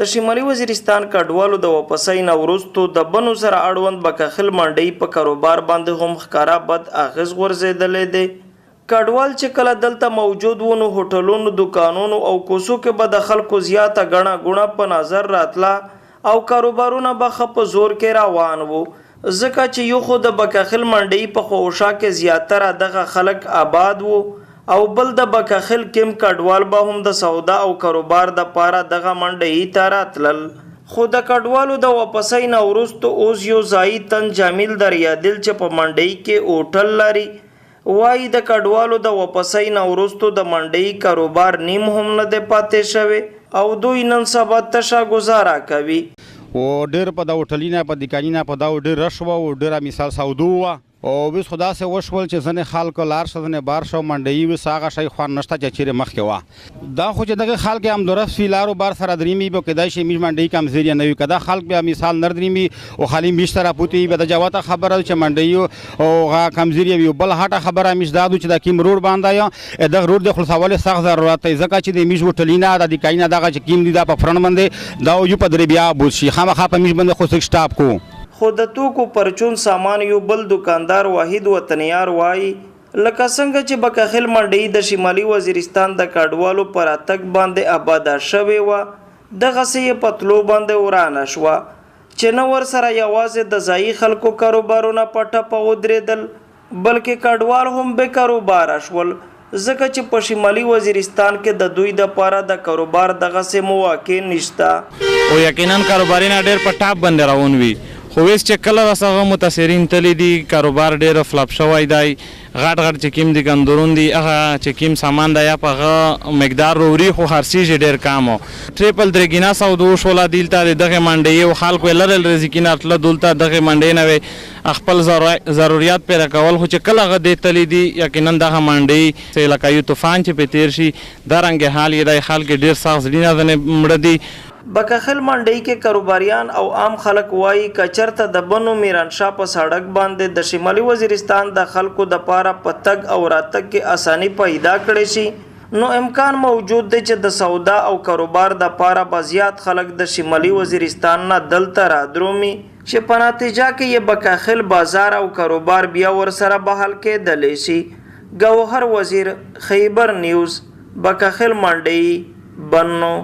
د شمالي وزیرستان کډوالو د واپسۍ نه وروستو د بنو سره اړوند بکاخیل منډۍ په کاروبار باندې هم ښکاره بد اغېز غورځېدلی دی. کډوال چې کله دلته موجود وو نو هوټلونو، دوکانونو او کوڅو کې به د خلکو زیاته ګڼه ګوڼه په نظر راتله او کاروبارونه به ښه په زور کې روان وو، ځکه چې یو خو د بکاخیل منډۍ په خواوشا کې زیاتره دغه خلک آباد وو او بل د بکاخیل کیمپ کډوال به هم د سودا او کاروبار د پاره دغه منډۍ ته راتلل. خو د کډوالو د واپسۍ نه وروسته اوس یو ځايي تن جمیل دریادل چې په منډۍ کې هوټل لري وايي، د کډوالو د واپسۍ نه وروسته د منډۍ کاروبار نیم هم نه دی پاتې شوی او دوی نن سبا تشه ګزاره کوي. او ډېر په دا هوټلینه په دکانینه په دا ډېر رش وه او ډېره مثال سودو وه، او وس خو داسې وشول چې ځینې خلکو لار شه، ځینې بار شه، منډۍ وس هغه شی خوند نشته چې چیرې مخکې وه. دا خو چې دغه خلک هم درست وي، لارو بار سره دریمي به کېدای شي میش منډۍ کمزوري نه وي. که دا خلک بیا مثال نر دریمي او خالي میش سره پوتې وي، د جواته خبره چې منډۍ او غا کمزوري وي. بل هټه خبره میش دا چې د کیم روډ باندې دغه روډ د خلاصولو سخت ضرورت دی، ځکه چې د میش هوټلینه د دکاینه دغه چې کیم دي دا په فرن باندې دا یو په درې بیا بوت شي، خامخا په میش باندې خو سټاپ کو. خو د توکو پرچون سامان یو بل دکاندار واحد وطنیار وایي، لکه څنګه چې بکاخیل منډۍ د شمالي وزیرستان د کډوالو پر راتګ باندې آباده شوې وه، دغسې یې په تلو باندې ورانه شوه، چې نه ورسره یوازې د ځایي خلکو کاروبارونه په ټپه ودرېدل، بلکې کډوال هم بې کاروباره شول، ځکه چې په شمالي وزیرستان کې د دوی دپاره د کاروبار دغسې مواقع نشته. او یقینا کاروبارونه ډېر په ټاپ باندې روان وي، خو ویس چې کله راسغه متاثرین تللی دي، کاروبار ډېر فلاپ شوی دی. غټ غټ چې کیم دي ګندرون دي، هغه چې کیم سامان دی یا په هغه مقدار وروړي، خو خرڅېږي ډېر کم. ټریپل درې ګینا سودو وشوله دلته د دغې منډۍ، او خلکو یې لرې لرې ځکې راتله دلته دغې منډۍ نه وې خپل ضروریات پیدا کول. خو چې کله هغه دې تللی دي، یقینا دغه منډۍ لکه یو طوفان چې پرې تېر شي دا رنګ حال یې دی. خلک یې ډېر سخت زړونه ځنې مړه دي. بکاخیل منډۍ کې کاروباریان او عام خلک وایي، که چرته د بنو میرانشاه په سړک باندې د شمالي وزیرستان د خلکو د پاره په تګ او راتګ کې اساني پیدا کړی شي، نو امکان موجود دی چې د سودا او کاروبار د پاره به زیات خلک د شمالي وزیرستان نه دلته رادرومي، چې په نتیجه کې یې بکاخیل بازار او کاروبار بیا ورسره بحال کېدلی شي. ګوهر وزیر، خیبر نیوز، بکاخیل منډۍ، بنو.